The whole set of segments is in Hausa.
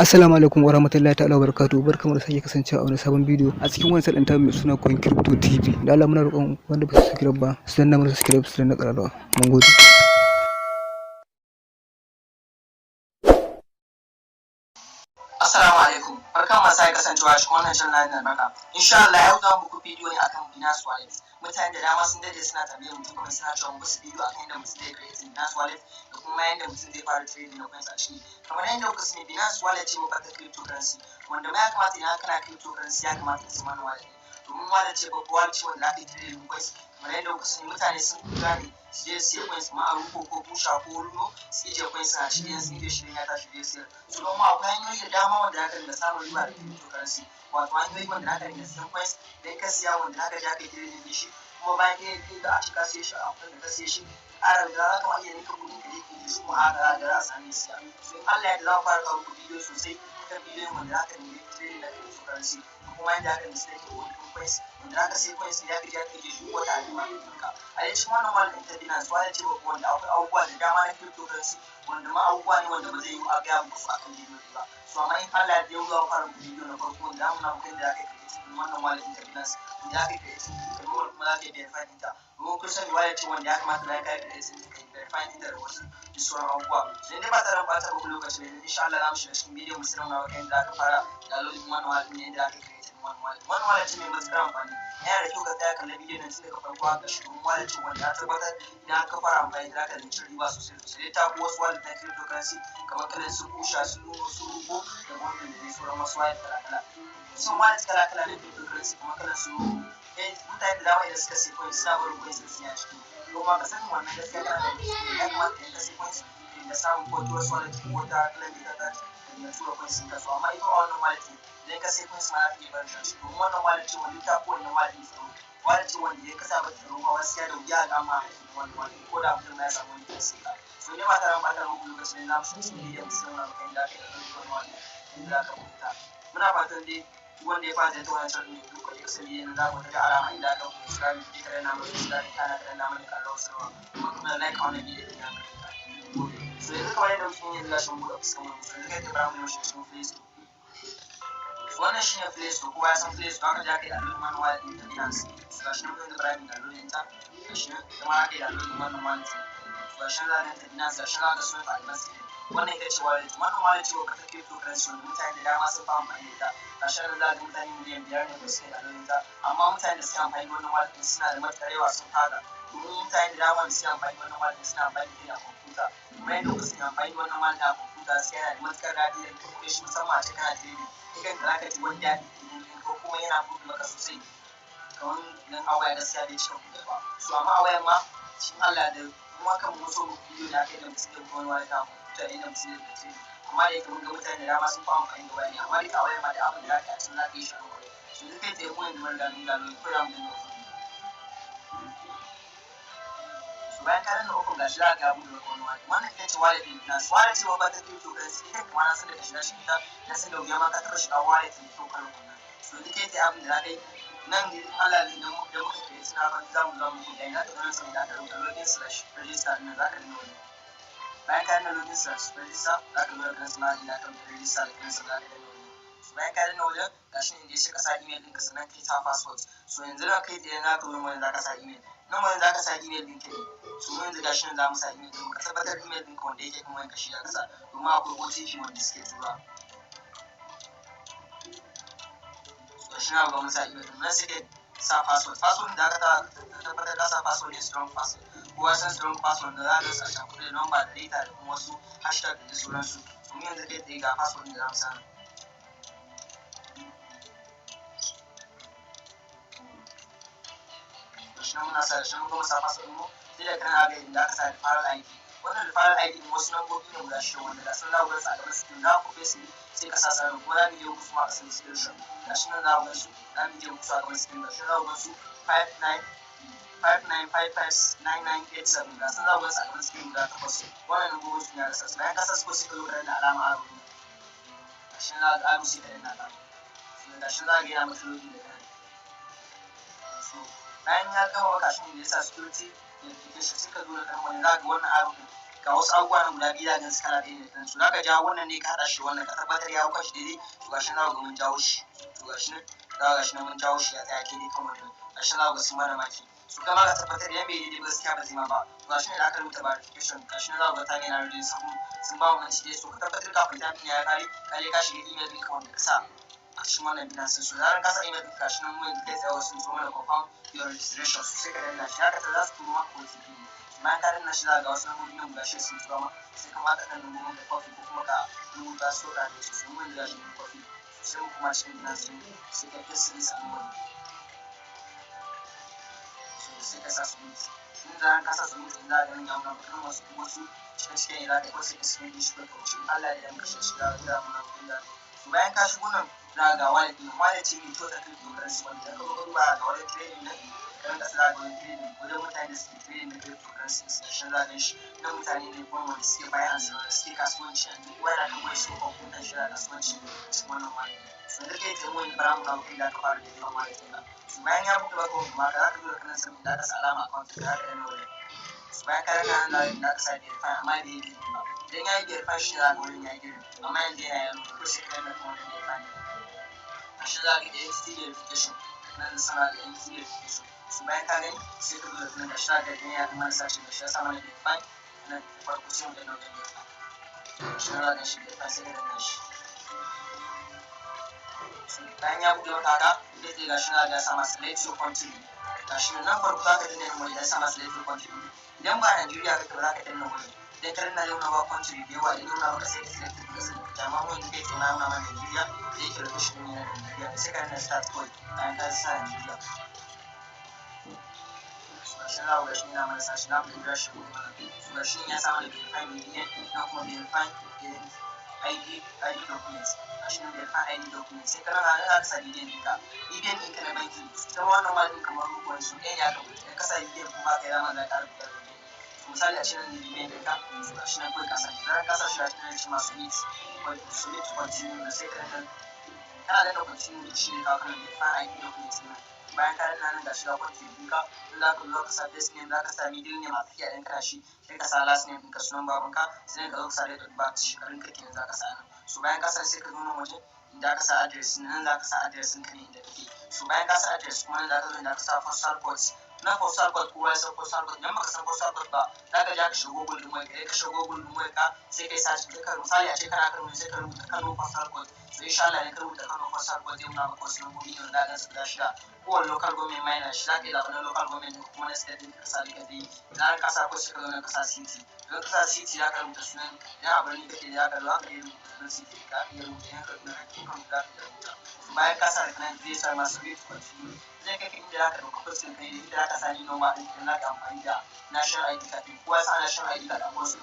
Assalamu alaikum wa rahmatullahi ta'ala wa barakatuhu. Barkamu da sake kasancewa a wani sabon bidiyo a cikin wani salon mai suna Coin Crypto TV. Da Allah muna roƙon wanda ba su subscribe ba su danna mana subscribe, su danna ƙararrawa. Mun gode. Assalamu alaikum. Barkan mu sake kasancewa cikin wannan channel na albarka. Insha Allah yau za mu muku bidiyo ne akan Binance Wallet. Mutane da dama sun dade suna tambayar mutum, kuma suna cewa musu bidiyo akan yadda mutum zai create Binance Wallet da kuma yadda mutum zai fara trading na coins a ciki. Kamar yadda kuka sani, Binance Wallet ce babbar ta cryptocurrency, wanda ma ya kamata idan kana cryptocurrency ya kamata ka san wannan wallet. Domin wallet ce babbar wallet ce wanda za ka yi trading coins. Kamar yadda kuka sani, mutane sun fi gane su je su siya coins ma a Roqqu ko Busha ko Luno, su ije coins a cikin sun ije shi ya tashi je siyar. So don akwai hanyoyi da dama wanda zaka dinga samun riba da cryptocurrency, wato hanyoyi wanda zaka dinga siyan coins idan ka siya, wanda zaka je ka yi trading da shi, kuma bayan kai da a ci ka siye shi a kuɗin da ka siye shi ƙara da za ka iya ninka kuɗin ka je ka yi su, kuma haka za a same siya. So in Allah ya yarda, za mu fara kawo muku bidiyo sosai kan bidiyon wanda zaka dinga trading da cryptocurrency da kuma yadda zaka dinga staking wani coins, wanda zaka sai coins ya ka je ka ije shi wata a market ɗinka. A dai cikin wannan wallet ɗin ta Binance, wallet ce babba wanda akwai abubuwa da dama na cryptocurrency, wanda ma abubuwa ne wanda ba zai yi a gaya muku su akan bidiyo ba. So amma in Allah ya yarda, yau za mu fara muku bidiyo na farko wanda za mu nuna muku yadda zaka yi creating ɗin wannan wallet ɗin ta Binance, wanda zaka yi creating ɗin ta, kuma zaka yi verify ɗinta. Domin kun sani, wallet ce wanda ya kamata bayan ka yi creating ɗinta ka yi verify ɗinta da wasu da sauran abubuwa. So in dai ba tare da ɓata muku lokaci ba, insha Allah za mu shiga cikin bidiyon mu, sai mu nuna yadda zaka fara downloading wannan wallet ɗin, yadda zaka yi creating wannan wallet. Wannan wallet ce mai matuƙar amfani. Yana da kyau ka tsaya kalla bidiyon nan tun daga farko har ƙarshe, domin wallet ce wanda ya tabbatar idan ka fara amfani za ka cin riba sosai sosai. Dai ta fi wasu wallet na cryptocurrency kamar kalan su Busha, su Luno, su Roqqu da wannan da dai sauran wasu wallet kala kala. Sun wallet kala kala na cryptocurrency kamar kalan su mutane da dama idan suka sai coins suna barin coins din a ciki. Kuma ka sani, wannan gaskiya kana da ya kamata idan ka sai coins da samun ko Trust Wallet ko wata kalan da ta na tura coins ɗin ka. So amma ita a wannan wallet, idan ka sai coins ma za ka iya barin shi, domin wannan wallet ce wanda ta fi wannan wallet tsaro. Wallet ce wanda ya kasa ba tsaro ma, gaskiya da wuya ga amma hakin wannan wallet, ko da mutum ya samu wani kai sai ka. So ne ba tare da ɓata muku lokaci ne, za mu shiga cikin bidiyon mu, sai muna maka inda aka yi da wannan wallet, inda za ka fita. Muna fatan dai duk wanda ya fara zai wannan channel ne, duk wanda ya kasance yanzu za ku ga alama inda aka rubuta subscribe, je ka danna mana subscribe, kana ka danna mana ƙararrawar sanarwa, kuma kuma like a wannan bidiyon din ya. So yanzu kamar yadda muke yanzu, gashin buɗe fuskar mu. So yanzu kai ta bara mu shi cikin Play Store. So wannan shine Play Store, kowa ya san Play Store. Aka je aka yi download wannan wallet din ta Binance. So gashi nan yanzu bara mu download din ta. Gashi nan kuma aka yi download wannan wallet din. So gashi nan za ka ta Binance, gashi nan za ka sunan ta Advance. Wannan ita ce wallet. Wannan wallet ce babbar ta cryptocurrency wanda mutane da dama sun fi amfani da ita. Gashi nan za ga mutane miliyan 5 ne ba suka yi download ta, amma mutane da suke amfani da wannan wallet din suna da matuƙar yawa, sun fara, domin mutane da dama da suke amfani da wannan wallet din suna amfani da a kwamfuta. Kuma yadda kuka sani, amfani da wannan wallet a kwamfuta gaskiya yana da matuƙar daɗi da kuma shi, musamman a ce kana trading, kai kanka za ka ji wani daɗi ko kuma yana buɗe maka sosai. Kamar idan a waya gaskiya bai cika buɗe ba. So amma a wayan ma, cikin Allah da kuma kan mun so muku bidiyo da aka yi da mutum da wani wallet a kwamfuta, inda mutum zai trading, amma da yake mun ga mutane da dama sun fi amfani da waya ne. Amma duka a wayan ma da abin da za ka yi a cikin za ka yi shi a waya. So yanzu kai tsaye mu yanzu mun riga mun gano ko za mu dinga open. So bayan ka danna open, gashi za ka ga buɗe maka wani wallet. Wannan ita ce wallet din Binance. Wallet ce babba ta cryptocurrency. Ita kuma na san da ka shiga cikin ta, na san da wuya ma ka taɓa shiga wallet mai kyau kalan wannan. So yanzu kai tsaye abin da za ka yi nan, Allah ne da muka create na kan za mu zo muku bayani. Za ka zo nan sama da aka rubuta login/register ɗin, za ka danna wani. Bayan ka danna login/register, za ka zo da kan sama da aka rubuta register da kansa, za ka danna wani. So bayan ka danna wajen, gashi ne inda ya ce ka sa email ɗinka, sannan kai sa password. So yanzu nan kai tsaye za ka zo wani, za ka sa email nan wani, za ka sa email ɗinka ne. So yanzu gashi nan za mu sa email ɗin. Ka tabbatar email ɗinka wanda yake kan wayanka shi za ka sa, domin akwai OTP wanda suke tura. So gashi nan ga mun sa email ɗin nan, sai kai sa password. Password da aka tabbatar ka sa password ne strong password. Kowa san strong password da za ka sa shafi da number da data da kuma wasu hashtag da sauransu. So mu yanzu kai tsaye ga password da za mu sa. Gashi nan muna sa shi, mun gama sa password mu, sai da kana ga inda aka sa referral ID. Wannan referral ID din wasu lambobi ne guda shida wanda ga sun za ku gansu a gaban screen. Za ku face ne sai ka sa sanin, kuma za mu je muku su ma a ƙasan description. Gashi nan za ku gansu, za mu je muku su a gaban screen. Gashi nan za ku gansu, 59 59559987. Ga sun za ku gansu a gaban screen guda takwas. Wannan lambobin su ne aka sa su. Bayan ka sa su, sai ka zo ka danna alama arrow. Gashi nan za ka arrow, sai ka danna ta. Gashi nan za ka ga yana maka login da kana. So bayan ya gama maka shi ne da yasa security verification, sai ka zo da kan wani, za ka ga wannan arrow din. Ga wasu abubuwa nan guda biyu za ka gan su kala ɗaya ne. So za ka jawo wannan ne ka haɗa shi wannan, ka tabbatar ya hau kanshi daidai. To gashi nan za ku ga mun jawo shi. To gashi nan za ka gashi nan mun jawo shi, ya tsaya daidai kan wannan. Gashi nan za ku ga sun mana maki. So kama ka tabbatar idan bai daidai ba, gaskiya ba zai ma ba. To gashi nan da aka rubuta verification, gashi nan za ku ga time yana reading, sun ba mu minti ɗaya. So ka tabbatar kafin time ya kare, ka je ka shiga email ɗinka wanda ka sa a cikin wannan Binance. So zaran ka sa email ɗinka, gashi nan mun kai tsaye sun zo mana "Confirm your registration". So sai ka danna shi haka, ta za su turo maka OTP ne. Bayan ka danna shi, za ka ga wasu lambobi nan guda shida sun turo ma. Sai ka maka ɗan lambobin ka copy ko kuma ka rubuta su ka da su. Sun mun gashi mun copy, sai mu kuma cikin Binance, sai ka paste this a nan wajen. So sai ka sa submit. In zaran ka sa submit, in za ka ganin ya nuna maka wasu cikin ne za ka yi ko sai ka submit shi ka wuce. In Allah ya yarda, ka shiga da muna kuɗin da. So bayan ka shigo nan, za ga wallet ɗin, wallet ce mai kyau ta cryptocurrency, wanda ka zo ka duba ga wallet trading nan kan kasa, za ga wani trading wajen mutane da suke trading na cryptocurrency. Da shi za ga shi na mutane ne kuma wanda suke buy and sell, wanda suke kasuwanci. Yanzu kowa yana kan wani shi kwamfutan shi na kasuwanci cikin wannan wallet. So da kai tsaye wani bara mu kawo inda aka fara da yawan wallet ɗin. So bayan ya buɗe maka wani maka, za ka zo da kanan saman da aka sa alama account, da aka danna wajen. So bayan ka danna nan, da aka sa verify, amma bai yi green ba. Idan ya yi verify shi, za ga wurin ya yi green, amma yanzu yana yellow ko. Sai ka danna kuma wannan verify ne. A shi za ka ga identity verification nan sama, ga identity verification. So bayan ka gani, sai ka zo da nan, gashi za ka ga ya mana sace, gashi ya sa mana verify nan da farko. Sai mu danna wajen verify. Shi za ka shi verify, sai ka danna shi. So bayan ya buɗe maka haka, zai tsaye, gashi na ga sama "Select your country". Gashi nan farko za ka danna nan wajen sama "Select your country". Idan ba a Najeriya kake ba, za ka danna wajen. Idan ka danna, yau na ba country da yawa. Idan nuna maka, sai ka select ka select. Amma mu yanzu kai tsaye na nuna mana Najeriya, da yake location ɗin yana Najeriya, sai ka danna start kawai. Bayan ka sa Najeriya, gashi na ga shi na mana sashi na mu jira shi mana. So gashi ya sa mana verify BVN na, kuma verify ID documents. Gashi nan verify ID documents. Sai kana ga ka sa BVN ɗinka, BVN ɗinka na banki. Ta wannan wallet kamar rukun su ɗaya ne aka buɗe. Idan ka sa BVN kuma ka yi zama za ka rubuta. Misali a cikin BVN ɗinka, so gashi nan kawai ka sa shi. Zaran ka sa shi, gashi nan shi ma submit, submit to continue. Da sai ka danna, kana danna continue, shi ne kawo kana verify ID documents ɗin. Bayan ka danna nan, gashi ga country ɗinka. In za ka zo ka sa first name, za ka sa middle name a tsakiya idan kana shi, sai ka sa last name ɗinka, sunan babanka. Sai ka zo ka sa date of birth, shekarun ka kenan za ka sa nan. So bayan ka sa, sai ka zo nan waje inda ka sa address. Nan za ka sa address ɗinka ne inda kake. So bayan ka sa address kuma, nan za ka zo inda ka sa postal code. Na postal code, kowa ya san postal code. Idan baka san postal code ba, za ka je ka shiga Google ɗin wayarka. Ka shiga Google ɗin wayarka, sai kai search ka. Misali a ce kana Kano, sai ka rubuta Kano postal code. So insha Allah ne ka rubuta Kano postal code, zai nuna maka wasu lambobi ne wanda za guda shida. Kowane local government ma yana shi. Za ka yi zaɓen local government ɗin kuma na state ɗin ka sa duka dai. Idan ka sa ko, sai ka zo na ka sa city. Idan ka sa city, za ka rubuta sunan. Idan a birni kake, za ka zo ka iya rubuta sunan city, ka iya rubuta yan Kaduna kake kan, za ka iya rubuta. Bayan ka sa nan, zai sa masu submit continue. Zai kai ka inda za ka ɗauka fuskar kai da inda za ka sa ni number ɗin. Idan za ka amfani da national ID card ɗin, kowa ya sa national ID card, akwai wasu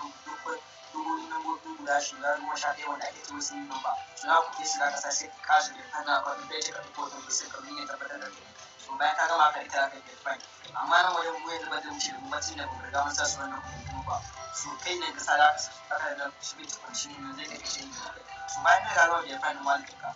dogon lambobi guda shiga 11 wanda ake cewa sun number. So za ku ke shi, za ka sa, sai ka kashi da kana kwaɗin bai ce ka ɗauko hoton fuskar ka domin ya tabbatar da kai. So bayan ka gama ka ita, ka verify. Amma nan wajen mu yanzu ba zai wuce da mu bacin da mu riga mun sa su wannan kuma ba. So kai ne ka sa, za ka da submit continue, zai kai ka shi inda. So bayan ka gama verify ɗin wallet ɗinka,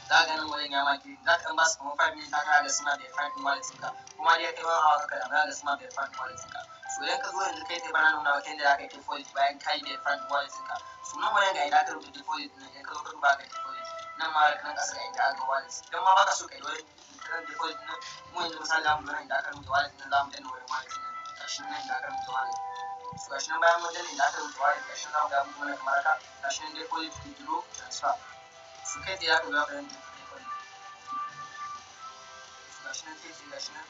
za ka ganin wajen ya maki, za ka ɗan ba su kamar 5 minutes haka ga suna verify ɗin wallet ɗinka. Kuma dai kai wani awa kaka da za ga suna verify ɗin wallet ɗinka. So idan ka zo yanzu kai tsaye, bana nuna maka yadda za ka yi deposit bayan ka yi verify ɗin wallet ɗinka. So nan wajen ga inda aka rubuta deposit ɗin. Idan ka zo ka duba ga deposit nan ma, nan ƙasa ga inda aka ga wallet. Idan ma baka so ka yi wani kan deposit nan, mu yanzu misali za mu zo nan inda aka rubuta wallet nan, za mu danna wurin wallet nan. Gashi nan inda aka rubuta wallet. So gashi nan bayan mun danna inda aka rubuta wallet, gashi nan za mu ga mana kamar haka. Gashi nan deposit, withdraw, transfer. So kai tsaye za ka zo ka danna deposit. So gashi nan kai tsaye, gashi nan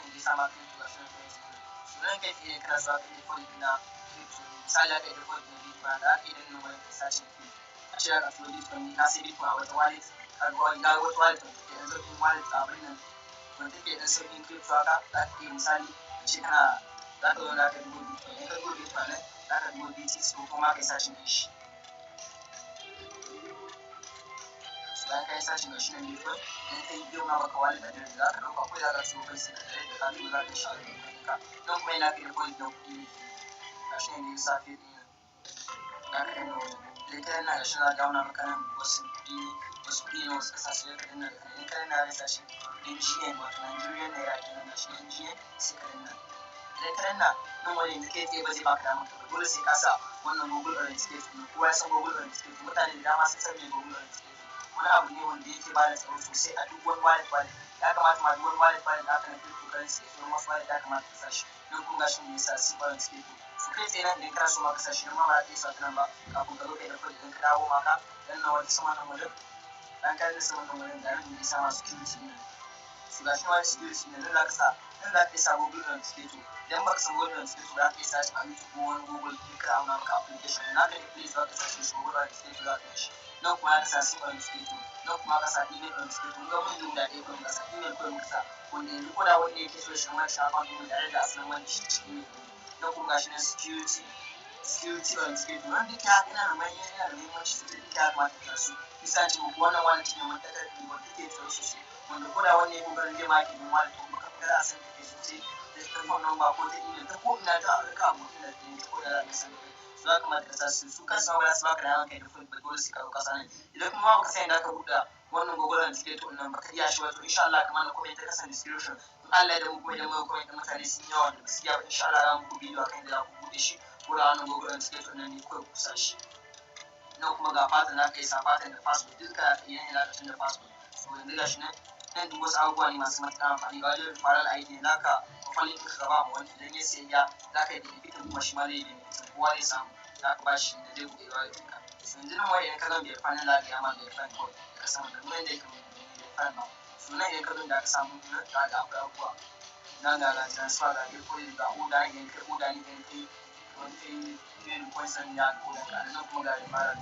inda ya sa ma crypto, gashi nan kai tsaye. So nan kai tsaye kana so ka deposit na crypto, misali aka yi deposit na Bitcoin, da aka yi danna wani kai searching fee, a ce aka turo Bitcoin ne, ka sai Bitcoin a wata wallet, ka ga wata wallet wanda take dan sauƙin wallet, abin nan wanda take dan sauƙin crypto haka. Za ka iya misali a ce kana za ka zo na ka dubo Bitcoin. In ka dubo Bitcoin nan, za ka dubo BTC ko kuma ka yi searching ɗin shi. So bayan ka yi searching, ga shi nan Bitcoin. Idan ka yi biyo ma maka wallet address da za ka ɗauka ko za ka turo kai, sai ka tare da ka dubo, za ka shi a ɗinka. Don kuma ina ka deposit na kuɗi ne, ga shi nan da ya sa ɗin nan, za ka danna wajen. Idan ka danna, ga shi za ka nuna maka nan wasu kuɗi ne, wasu kuɗi ne wasu ƙasashe. Ka danna da in ka danna, zai sashi NGN, wato Nigerian Naira kenan. Ga shi NGN, sai ka danna. Idan ka danna nan wajen yanzu, kai tsaye ba zai baka damar ka ba. Dole sai ka sa wannan Google Authenticator ne. Kowa ya san Google Authenticator. Mutane da dama sun san me Google Authenticator. Wani abu ne wanda yake bada tsaro sosai a duk wani wallet. Ya kamata ma duk wani wallet da aka na cryptocurrency da sauran wasu wallet, ya kamata ka sa shi. Nan kuma gashi ne yasa SIM authenticator. So kai tsaye nan, idan kana so ma ka sa shi nan ma, ba za ka iya sa ta nan ba kafin ka zo ka yi da. Idan ka dawo ma, ka danna wata sama nan wajen, dan ka danna sama nan wajen, ga nan ne ya sa ma security ne. So gashi ma security ne. Nan za ka sa, nan za ka iya sa Google Authenticator. Idan baka san Google Authenticator, za ka iya sa shi a YouTube ko wani Google, in ka auna maka application na ka ne Play, za ka sa shi Google Authenticator, za ka yi shi. Nan kuma ka sa SIM authenticator, nan kuma ka sa email authenticator. Mun ga mun yi guda ɗaya kawai muka sa, email kawai muka sa, wanda yanzu ko da wanda yake so shi ma shi account ɗin tare da asalin wanda shi cikin email. Nan kuma gashi nan security authenticator. Wannan duka yana da muhimmanci sosai. Duka ya kamata ka su bisa ce muku wannan wallet ne wanda ta wanda take tsaro sosai, wanda ko da wani ya kokarin zai maki din wallet ko baka fita, za a san kake sosai da ta phone number ko ta email, ta ko ina ta rika mutum da ta ko da za ka san kai. So ya kamata ka sa su. Su kansu ma ba za su baka dama kai da phone ba, dole sai ka ka sanin. Idan kuma baka san yadda aka buɗe wannan Google Authenticator nan, baka iya shi ba, to insha Allah kamar na comment ta kasan description, in Allah ya da mu kuma idan muka comment mutane sun yawa da gaskiya ba, insha Allah za mu ku bidiyo akan yadda za ku buɗe shi, ko da wannan Google Authenticator nan ne kawai ku sa shi. Nan kuma ga pattern, za ka yi sa pattern da password duka, idan za ka canza password. So yanzu ga shi nan, nan duk wasu abubuwa ne masu matuƙar amfani. Ga wajen referral ID ne, za ka kwafalin ɗinka ka ba ma wani. Idan ya sayayya, za ka yi benefiting, kuma shi ma zai yi benefiting, kowa zai samu. Za ka ba shi da zai buɗe wallet ɗinka. So yanzu nan wai idan ka gama verify, nan za ka yi ma verify code da ka sama da nan da yake verify ba. So nan idan ka zo da aka samu nan, za ga akwai abubuwa nan, ga transfer, ga deposit, ga order. Idan kai order ne, idan kai wani kai trade coins ɗin ya ga order ka. Nan kuma ga referral.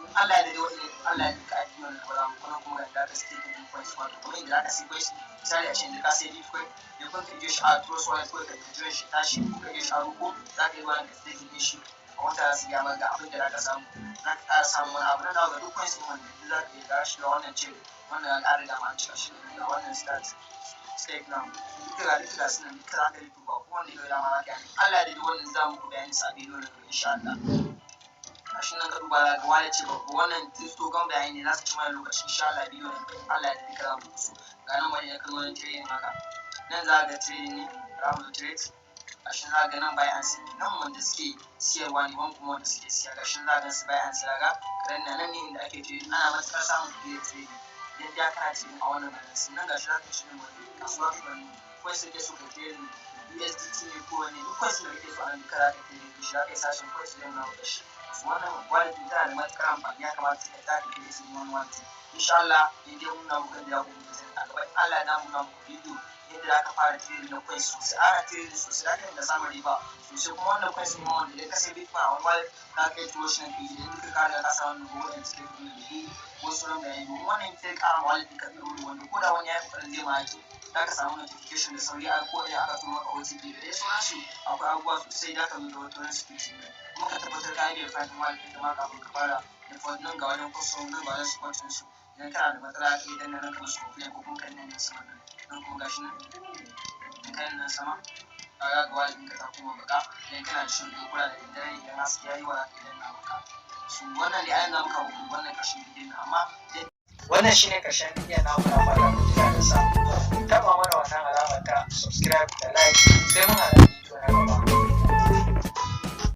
In Allah ya dade wani, Allah ya duka aiki wannan ba za mu kuma ga da ka stake din coins, wato kuma inda zaka sai coins. Misali a ce yanzu ka sai Bitcoin ne, kun ka je shi a Trust Wallet ko ka je shi tashi ko ka je shi a Roqqu, za ka yi wannan ka stake din shi. A wata za su gaya maka ga abin da za ka samu, za ka ƙara samun wani abu. Nan ga duk coins ɗin wanda duk za ka iya ga shi. Ga wannan ce wannan an riga ma an cika shi. Ga wannan start stake now, duka ga su nan, duka za ka yi duba ko wanda ya dama za ka yi. Allah ya dade wannan za mu ku bayani sa bidiyo na gaba insha Allah. Gashi nan, ka duba za ga wallet ce babba. Wannan dogon bayani ne, za su ci mana lokaci. Insha Allah bidiyo na gaba, Allah ya dade, ka za mu su. Ga nan wani ya kai wani trading haka, nan za ga trading ne, za mu zo trade. Gashi za ga nan buy and sell, nan wanda suke siyarwa ne, wani kuma wanda suke siya. Gashi za ga su buy and sell, ga karen nan ne inda ake trading. Ana matuƙar samun kuɗi da trading idan ya kana trading a wannan balance nan. Gashi za ka ci nan wani kasuwa ka gani coins da ke so ka trading, USDT ne ko wani duk coins da kake so a nan, duka za ka trading shi, za ka yi sashen coins da yana da shi. So wannan wallet din tana da matuƙar amfani, ya kamata ka ta ka create wani wallet. Insha Allah in dai mun na muku da ku a gaba, in Allah ya nuna muku bidiyo yadda za ka fara trading na coins sosai. Ana trading sosai, za ka dinga samun riba sosai. Kuma wannan coins ne wanda idan ka sai Bitcoin a wani wallet, za ka yi turo shi nan kai. Idan duka ka riga ka sa wannan Google Authenticator ɗin da duk wasu sauran bayani, domin wannan ita ƙara wallet ɗinka tsaro, wanda ko da wani ya yi ƙoƙarin zai ma hacking, za ka samu notification da sauri a ko ina aka turo maka OTP da dai sauransu. Akwai abubuwa sosai da ka zo da wata wani security ne, kuma ka tabbatar ka yi verify ɗin wallet ɗinka ma kafin ka fara da. Nan ga wajen custom, nan ga wajen support ɗinsu. Idan kana da matsala, ka yi danna nan ka musu complain, ko kuma ka danna nan sama. Nan nan kuma gashi nan, in ka nan sama, ka ga wallet ɗinka ta koma baka. Idan kana da shirin kula da daddare, idan haske ya yi wa, za ka danna maka su. Wannan dai ayan za mu kawo muku wannan ƙarshen bidiyon, amma Wannan shine ƙarshen bidiyon namu na fata kun ji daɗin sa. Taɓa mana wannan alamar ta subscribe da like, sai mun haɗa bidiyo na gaba.